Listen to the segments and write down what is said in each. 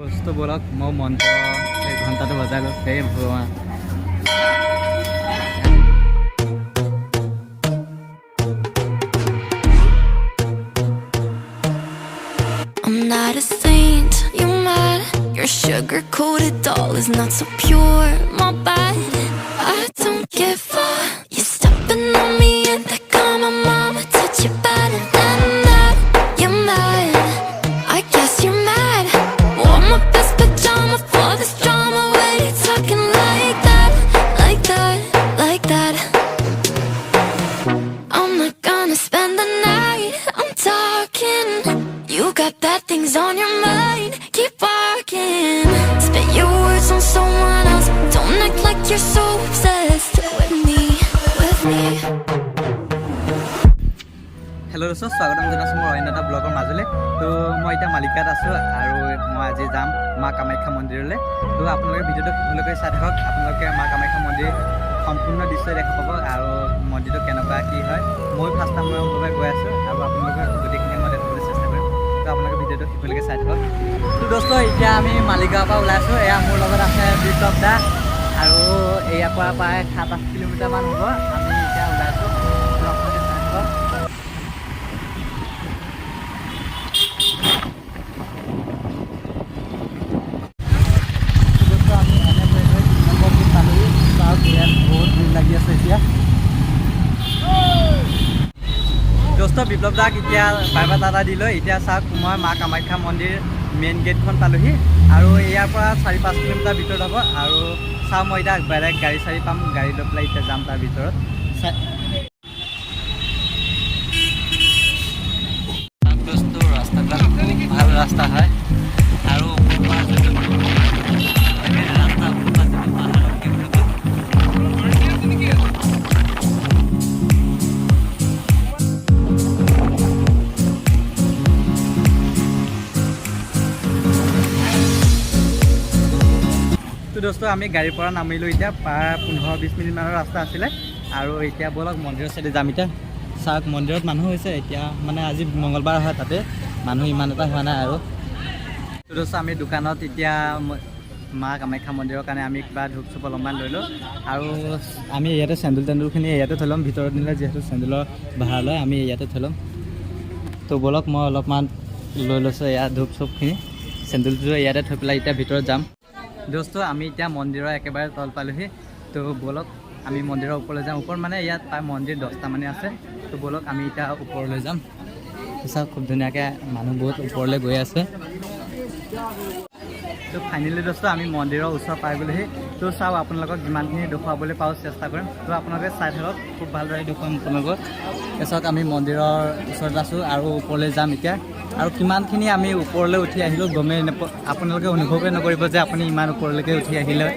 বস্তু ব'লক, মই মন্ত্ৰ এই ঘণ্টাটো বজাই লওঁ। হে ভগৱান! I'm not a saint, you mad? Your sugar coated doll is not so pure. My bad. I don't give a. You stepping on me and they call my mama. Touch you better than that. You're mad. I guess you're mad. Wore my best pajama for this drama. When you talking like that, like that, like that. I'm not gonna spend the night. I'm talking. You got bad things on your mind. Keep walking. Spit your words on someone else. Don't act like you're so obsessed with me, with me. Hello দোস্ত, স্বাগতম জনাইছোঁ মোৰ অন্য এটা ব্লগৰ মাজলৈ। তো মই এতিয়া মালিগাঁৱত আছোঁ আৰু মই আজি যাম মা কামাখ্যা মন্দিৰলৈ। তো আপোনালোকে ভিডিঅ'টো শেষলৈকে চাই থাকক। আপোনালোকে মা কামাখ্যা মন্দিৰ সম্পূৰ্ণ দৃশ্য দেখা পাব আৰু মন্দিৰটো কেনেকুৱা কি হয়। মই ফাৰ্ষ্ট টাইমৰ বাবে গৈ আছোঁ আৰু আপোনালোকে গোটেইখিনি মই দেখুৱাবলৈ চেষ্টা কৰিম। তো আপোনালোকে ভিডিঅ'টো শেষলৈকে চাই থাকক। তো দোস্ত, এতিয়া আমি মালিগাঁৱৰ পৰা ওলাইছোঁ। এয়া মোৰ লগত আছে বিপ্লৱ দা আৰু ইয়াৰ পৰা প্ৰায় 7-8 কিলোমিটাৰমান হ'ব। আমি এতিয়া ওলাইছোঁ। তো আপোনালোকে চাই থাকক। দোস্ত, আমি এনেকৈ গৈ 3 নম্বৰ গেট পালোহি। চাওক, ইয়াত বহুত ভিৰ লাগি আছে এতিয়া। দোস্ত, বিপ্লৱ দাক এতিয়া বাই বাই টাটা দিলোঁ। এতিয়া চাওক, মই মা কামাখ্যা মন্দিৰ মেইন গেটখন পালোহি আৰু ইয়াৰ পৰা 4-5 কিলোমিটাৰ ভিতৰত হ'ব। আৰু চাওঁ, মই এতিয়া বেলেগ গাড়ী চাড়ী পাম, গাড়ী লৈ পেলাই এতিয়া যাম তাৰ ভিতৰত। দোস্ত, ৰাস্তাবিলাক খুব ভাল ৰাস্তা হয় আৰু ওপৰৰ পৰা যোনটো ৰাস্তা, ওপৰৰ পৰা যিটো পাহাৰৰ ভিউটো। তো দোস্ত, আমি গাড়ীৰ পৰা নামিলোঁ। এতিয়া প্ৰায় 15-20 মিনিটমানৰ ৰাস্তা আছিলে আৰু এতিয়া ব'লক, মন্দিৰৰ চাইডে যাম। এতিয়া চাওক, মন্দিৰত মানুহ হৈছে এতিয়া। মানে আজি মংগলবাৰ হয়, তাতে মানুহ ইমান এটা হোৱা নাই। আৰু তো দোস্ত, আমি দোকানত এতিয়া মা কামাখ্যা মন্দিৰৰ কাৰণে আমি কিবা ধূপ চুপ অলপমান লৈ লওঁ আৰু আমি ইয়াতে চেণ্ডেল তেণ্ডেলখিনি ইয়াতে থৈ ল'ম। ভিতৰত নিলে যিহেতু চেণ্ডেলৰ ভাড়া লয়, আমি ইয়াতে থৈ ল'ম। তো ব'লক, মই অলপমান লৈ লৈছোঁ ইয়াত ধূপ চুপখিনি। চেণ্ডেলযোৰ ইয়াতে থৈ পেলাই এতিয়া ভিতৰত যাম। দোস্ত, আমি এতিয়া মন্দিৰৰ একেবাৰে তল পালোহি। তো ব'লক, আমি মন্দিৰৰ ওপৰলৈ যাম। ওপৰত মানে ইয়াত প্ৰায় মন্দিৰ 10টা মানে আছে। তো ব'লক, আমি এতিয়া ওপৰলৈ যাম। চাওক, খুব ধুনীয়াকৈ মানুহ বহুত ওপৰলৈ গৈ আছে। তো ফাইনেলি দোস্ত, আমি মন্দিৰৰ ওচৰ পাই গ'লোহি। তো চাওক, আপোনালোকক যিমানখিনি দেখুৱাবলৈ পাৰোঁ চেষ্টা কৰিম। তো আপোনালোকে চাই থাকক, খুব ভালদৰে দেখুৱাম আপোনালোকক। চাওক, আমি মন্দিৰৰ ওচৰত আছোঁ আৰু ওপৰলৈ যাম এতিয়া। আৰু কিমানখিনি আমি ওপৰলৈ উঠি আহিলোঁ গমেই নাপ, আপোনালোকে অনুভৱেই নকৰিব যে আপুনি ইমান ওপৰলৈকে উঠি আহিলে।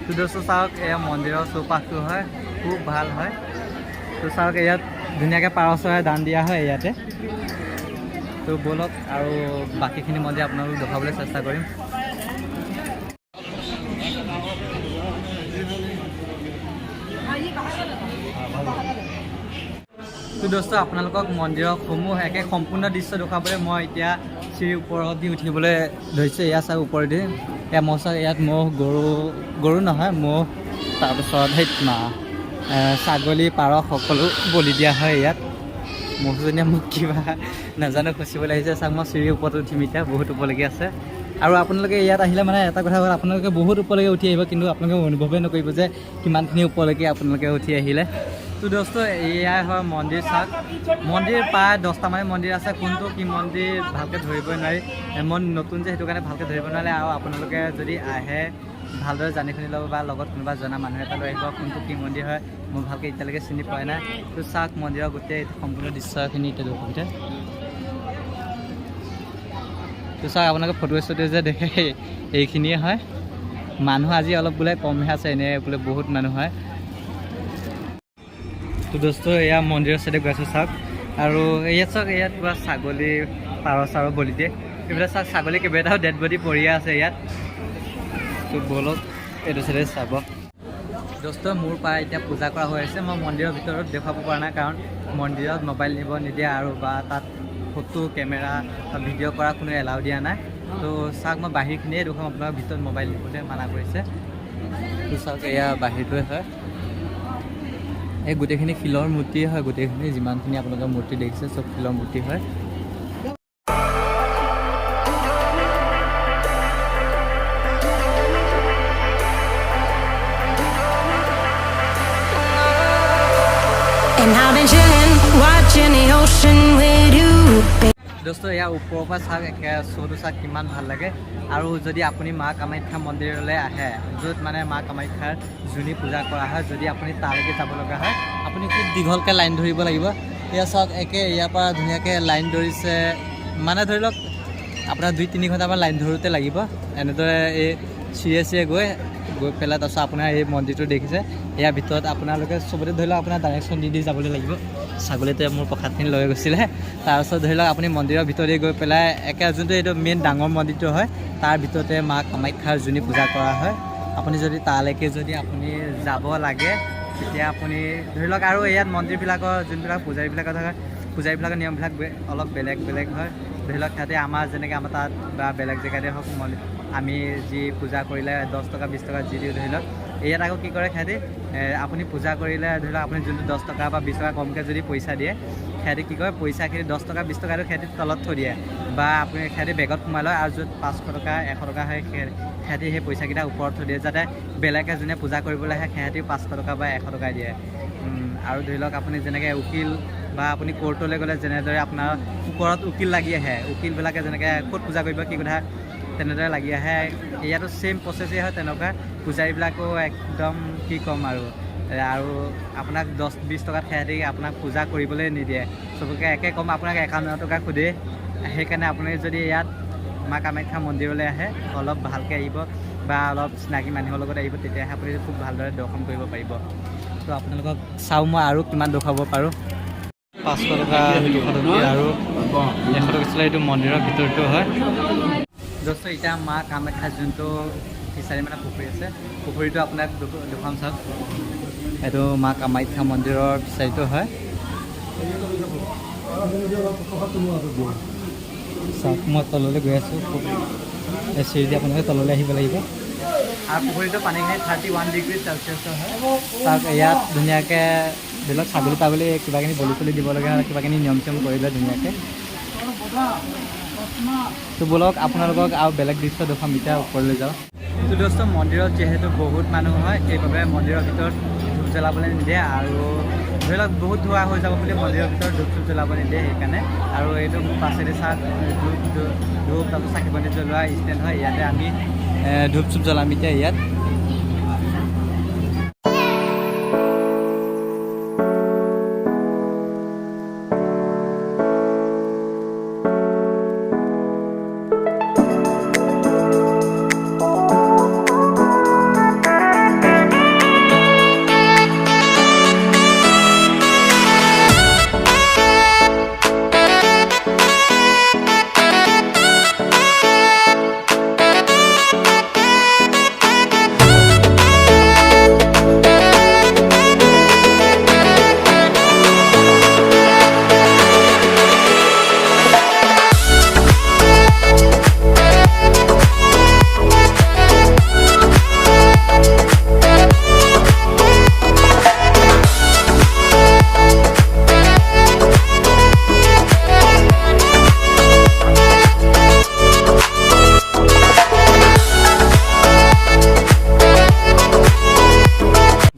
তো দোস্ত, চাওক, এয়া মন্দিৰৰ চৌপাশটো হয়, খুব ভাল হয়। তো চাওক, ইয়াত ধুনীয়াকৈ পাৰ চৰাই দান দিয়া হয় ইয়াতে। তো ব'লক, আৰু বাকীখিনি মন্দিৰ আপোনালোকক দেখুৱাবলৈ চেষ্টা কৰিম। তো দোস্ত, আপোনালোকক মন্দিৰৰ সমূহ একে সম্পূৰ্ণ দৃশ্য দেখুৱাবলৈ মই এতিয়া চিৰিৰ ওপৰত দি উঠিবলৈ ধৰিছোঁ। এয়া চাওক, ওপৰেদি এয়া ম'হ। চাওক, ইয়াত ম'হ, গৰু, গৰু নহয়, ম'হ, তাৰপিছত সেই ছাগলী, পাৰ সকলো বলি দিয়া হয় ইয়াত। ম'হজনীয়ে মোক কিবা নাজানো খুচিবলৈ আহিছে। চাওক, মই চিৰিৰ ওপৰত উঠিম এতিয়া, বহুত ওপৰলৈকে আছে। আৰু আপোনালোকে ইয়াত আহিলে মানে এটা কথা হ'ল, আপোনালোকে বহুত ওপৰলৈকে উঠি আহিব, কিন্তু আপোনালোকে অনুভৱেই নকৰিব যে কিমানখিনি ওপৰলৈকে আপোনালোকে উঠি আহিলে। তো দোস্ত, এয়াই হয় মন্দিৰ। চাওক, মন্দিৰ প্ৰায় 10টামান মন্দিৰ আছে। কোনটো কি মন্দিৰ ভালকৈ ধৰিবই নোৱাৰি। মই নতুন যে, সেইটো কাৰণে ভালকৈ ধৰিব নোৱাৰে। আৰু আপোনালোকে যদি আহে, ভালদৰে জানি শুনি ল'ব বা লগত কোনোবা জনা মানুহ এটা লৈ আহিব। কোনটো কি মন্দিৰ হয়, মই ভালকৈ এতিয়ালৈকে চিনি পোৱা নাই। তো চাওক, মন্দিৰৰ গোটেই সম্পূৰ্ণ দৃশ্যখিনি এতিয়া অসুবিধা। তো চাওক, আপোনালোকে ফটো ষ্টুডিঅ' যে দেখে, এইখিনিয়ে হয়। মানুহ আজি অলপ বোলে কমহে আছে, এনেই বোলে বহুত মানুহ হয়। তো দোস্ত, এয়া মন্দিৰৰ চাইডে গৈ আছোঁ। চাওক, আৰু ইয়াত চাওক, ইয়াত কিবা ছাগলী, পাৰ চাৰ বলি দিয়ে। এইবিলাক চাওক, ছাগলী কেইবাটাও ডেড বডি পৰিয়ে আছে ইয়াত। তো ব'লক, এইটো চাইডে চাব। দোস্ত, মোৰ প্ৰায় এতিয়া পূজা কৰা হৈ আছে। মই মন্দিৰৰ ভিতৰত দেখুৱাব পৰা নাই, কাৰণ মন্দিৰত মোবাইল নিব নিদিয়ে আৰু বা তাত ফটো কেমেৰা বা ভিডিঅ' কৰা কোনো এলাউ দিয়া নাই। তো চাওক, মই বাহিৰখিনিয়ে দেখুৱাম আপোনাক, ভিতৰত মোবাইল নিবলৈ মানা কৰিছে। তো চাওক, এয়া বাহিৰটোৱে হয়। এই গোটেইখিনি শিলৰ মূৰ্তিয়ে হয়। গোটেইখিনি যিমানখিনি আপোনালোকে মূৰ্তি দেখিছে, চব শিলৰ মূৰ্তি হয়। And I've been chillin', watching the ocean with you. দোস্ত, ইয়াৰ ওপৰৰ পৰা চাওক, একে শ্ব'টো চাওক কিমান ভাল লাগে। আৰু যদি আপুনি মা কামাখ্যা মন্দিৰলৈ আহে, য'ত মানে মা কামাখ্যাৰ যোনি পূজা কৰা হয়, যদি আপুনি তালৈকে যাব লগা হয়, আপুনি খুব দীঘলকৈ লাইন ধৰিব লাগিব। এয়া চাওক, একে ইয়াৰ পৰা ধুনীয়াকৈ লাইন ধৰিছে। মানে ধৰি লওক আপোনাৰ 2-3 ঘণ্টামান লাইন ধৰোঁতে লাগিব। এনেদৰে এই চিৰিয়ে চিৰিয়ে গৈ গৈ পেলাই তাৰপিছত আপোনাৰ এই মন্দিৰটো দেখিছে। ইয়াৰ ভিতৰত আপোনালোকে চবতে ধৰি লওক আপোনাৰ ডাইৰেকশ্যন দি দি যাবলৈ লাগিব। ছাগলীটোৱে মোৰ প্ৰসাদখিনি লৈ গৈছিলে। তাৰপিছত ধৰি লওক আপুনি মন্দিৰৰ ভিতৰতে গৈ পেলাই একে যোনটো এইটো মেইন ডাঙৰ মন্দিৰটো হয়, তাৰ ভিতৰতে মা কামাখ্যাৰ যোনি পূজা কৰা হয়। আপুনি যদি তালৈকে যদি আপুনি যাব লাগে, তেতিয়া আপুনি ধৰি লওক আৰু ইয়াত মন্দিৰবিলাকৰ যোনবিলাক পূজাৰীবিলাকৰ থাকে, পূজাৰীবিলাকৰ নিয়মবিলাক অলপ বেলেগ বেলেগ হয়। ধৰি লওক সিহঁতে আমাৰ যেনেকৈ আমাৰ তাত বা বেলেগ জেগাতে হওক, মন্দিৰ আমি যি পূজা কৰিলে 10 টকা 20 টকা যি দিওঁ, ধৰি লওক ইয়াত আকৌ কি কৰে সিহঁতি, আপুনি পূজা কৰিলে ধৰি লওক আপুনি যোনটো 10 টকা বা 20 টকা কমকৈ যদি পইচা দিয়ে, সিহঁতি কি কৰে, পইচাখিনি 10 টকা 20 টকাটো সিহঁতি তলত থৈ দিয়ে বা আপুনি সিহঁতি বেগত সোমাই লয়। আৰু য'ত 500 টকা 100 টকা হয়, সিহঁতি সেই পইচাকেইটা ওপৰত থৈ দিয়ে, যাতে বেলেগে যোনে পূজা কৰিবলৈ আহে, সিহঁতিও 500 টকা বা 100 টকা দিয়ে। আৰু ধৰি লওক আপুনি যেনেকৈ উকিল বা আপুনি কোৰ্টলৈ গ'লে যেনেদৰে আপোনাৰ ওপৰত উকিল লাগি আহে, উকিলবিলাকে যেনেকৈ ক'ত পূজা কৰিব কি কথা তেনেদৰে লাগি আহে, ইয়াতো ছেইম প্ৰচেছেই হয় তেনেকুৱা। পূজাৰীবিলাকো একদম কি ক'ম আৰু, আৰু আপোনাক 10-20 টকাত সিহঁতি আপোনাক পূজা কৰিবলৈ নিদিয়ে। চবকে একে ক'ম, আপোনাক 51 টকা সোধে। সেইকাৰণে আপুনি যদি ইয়াত মা কামাখ্যা মন্দিৰলৈ আহে, অলপ ভালকৈ আহিব বা অলপ চিনাকি মানুহৰ লগত আহিব, তেতিয়াহে আপুনি খুব ভালদৰে দৰ্শন কৰিব পাৰিব। তো আপোনালোকক চাওঁ মই আৰু কিমান দেখুৱাব পাৰোঁ। 500 টকা, 200 টকীয়া আৰু 100 টকা আছিলে। এইটো মন্দিৰৰ ভিতৰটো হয়। দোস্ত, এতিয়া মা কামাখ্যা যোনটো ফিচাৰী মানে পুখুৰী আছে, পুখুৰীটো আপোনাক দেখুৱাম। চাওক, এইটো মা কামাখ্যা মন্দিৰৰ ফিচাৰীটো হয়। চাওক, মই তললৈ গৈ আছোঁ। এই চিৰি দি আপোনালোকে তললৈ আহিব লাগিব। আৰু পুখুৰীটোৰ পানীখিনি 31 ডিগ্ৰী চেলচিয়াছৰ হয়। চাওক, ইয়াত ধুনীয়াকৈ ধৰি লওক ছাগলী তাগলী কিবা কিনি বলি চলি দিব লগা হ'লে কিবা কিনি নিয়ম চিয়ম কৰিলে ধুনীয়াকৈ। তো ব'লক, আপোনালোকক আৰু বেলেগ দৃশ্য দেখুৱাম। এতিয়া ওপৰলৈ যাওঁ। তো দোস্ত, মন্দিৰত যিহেতু বহুত মানুহ হয়, সেইবাবে মন্দিৰৰ ভিতৰত ধূপ জ্বলাবলৈ নিদিয়ে। আৰু ধৰি লওক বহুত ধোঁৱা হৈ যাব বুলি মন্দিৰৰ ভিতৰত ধূপ চুপ জ্বলাব নিদিয়ে সেইকাৰণে। আৰু এইটো পাছেদি চাওক, ধূপ ধূপ তাৰপিছত চাকি বন্তি জ্বলোৱা ষ্টেণ্ড হয়। ইয়াতে আমি ধূপ চুপ জ্বলাম এতিয়া ইয়াত।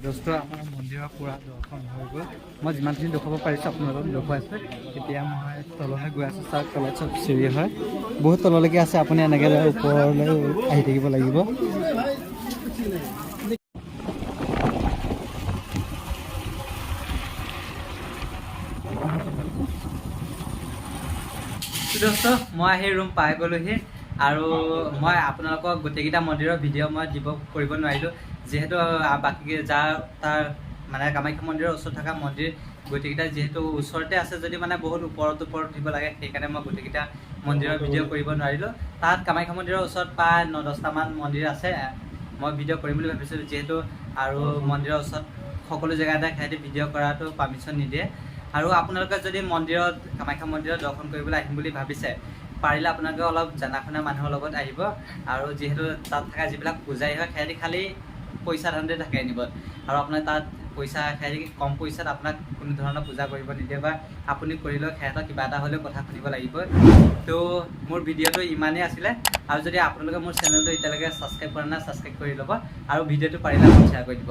দোস্ত, আমাৰ মন্দিৰৰ পূৰা দৰ্শন হৈ গ'ল। মই যিমানখিনি দেখুৱাব পাৰিছোঁ আপোনালোকক দেখুৱাইছোঁ। এতিয়া মই তললৈ গৈ আছোঁ। চাওক, তলত চব চিৰি হয়, বহুত তললৈকে আছে। আপুনি এনেকৈ ওপৰলৈ আহি থাকিব লাগিব। দোস্ত, মই আহি ৰুম পাই গ'লোহি। আৰু মই আপোনালোকক গোটেইকেইটা মন্দিৰৰ ভিডিঅ' মই দিব কৰিব নোৱাৰিলোঁ, যিহেতু বাকী যাৰ তাৰ মানে কামাখ্যা মন্দিৰৰ ওচৰত থকা মন্দিৰ গোটেইকেইটা যিহেতু ওচৰতে আছে যদি মানে বহুত ওপৰত ওপৰত উঠিব লাগে, সেইকাৰণে মই গোটেইকেইটা মন্দিৰৰ ভিডিঅ' কৰিব নোৱাৰিলোঁ। তাত কামাখ্যা মন্দিৰৰ ওচৰত প্ৰায় 9-10টামান মন্দিৰ আছে। মই ভিডিঅ' কৰিম বুলি ভাবিছিলোঁ, যিহেতু আৰু মন্দিৰৰ ওচৰত সকলো জেগাতে সিহঁতি ভিডিঅ' কৰাটো পাৰ্মিশ্যন নিদিয়ে। আৰু আপোনালোকে যদি মন্দিৰত, কামাখ্যা মন্দিৰত দৰ্শন কৰিবলৈ আহিম বুলি ভাবিছে, পাৰিলে আপোনালোকে অলপ জানা শুনা মানুহৰ লগত আহিব। আৰু যিহেতু তাত থকা যিবিলাক পূজাৰী হয়, সিহঁতি খালী পইচা ধান্দাতে থাকে এনিবত। আৰু আপোনাৰ তাত পইচা, সিহঁতি কম পইচাত আপোনাক কোনো ধৰণৰ পূজা কৰিব নিদিয়ে বা আপুনি কৰিলেও সিহঁতক কিবা এটা হ'লেও কথা শুনিব লাগিব। তো মোৰ ভিডিঅ'টো ইমানেই আছিলে। আৰু যদি আপোনালোকে মোৰ চেনেলটো এতিয়ালৈকে ছাবস্ক্ৰাইব কৰা নাই, ছাবস্ক্ৰাইব কৰি ল'ব আৰু ভিডিঅ'টো পাৰিলে আপুনি শ্বেয়াৰ কৰি দিব।